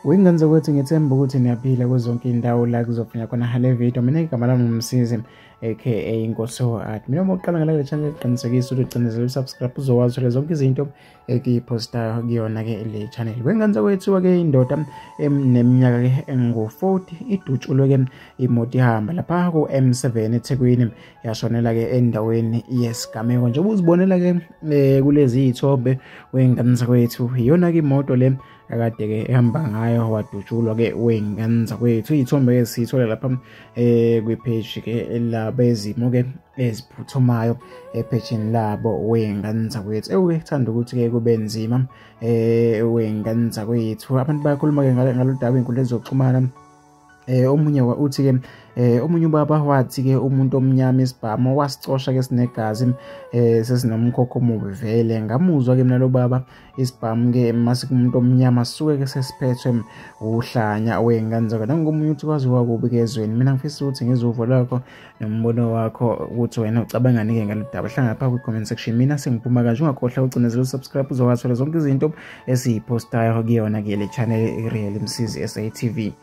Wengane zakwethu, ngithemba ukuthi niyaphila kuzonke indawo la kuzofunya khona le video. Mina igama lami uMsizi aka Inkosi Art. Mina uma uqala ngale channel, qinisekisa ukuthi ucinezele usubscribe uzokwazi uthola zonke izinto ekuyiphostayo kuyona ke le channel. Wengane zakwethu ke, indoda eneminyaka ke engu-40 idutshulwe ke imoto ihamba lapha ku-M7 eThekwini, yashonela ke endaweni yesigameko. Njengoba uzibonela ke kulezi iy'thombe, wengane zakwethu, iyona ke imoto le akade ke ehamba ngayo wadutshulwa ke, wengane zakwethu. Iy'thombe ke siyithola lapha kwi-page ke labezimo ke eziphuthumayo, ephejini labo, wengane zakwethu. Ewuke kuthanda ukuthi ke kube nzima, wengane zakwethu. Abantu bayakhuluma ke ngalolu daba ey'nkundleni zokuxhumana. Omunye uthi ke, omunye ubaba wathi ke umuntu omnyama isibhamu wasicosha ke sinegazi, sesinomkhokho omubi vele. Ngamuzwa ke mina lo baba, isibhamu ke mase kumuntu omnyama sisuke ke sesiphethwe uhlanya, wengane zakwethu. Nangomunye uthi kwaziwa kubi ke ezweni. Mina ngifisa ukuthi ngizwe uvo lwakho nombono wakho ukuthi wena ucabangani ke ngalolu daba. Hlangana lapha kwi-comment section. Mina sengiphuma kanje, ungakhohlwa ucinezela usubscribe uzokwazi zonke izinto esiyiphostayo kuyona ke le channel, i-Real Msizi SATV.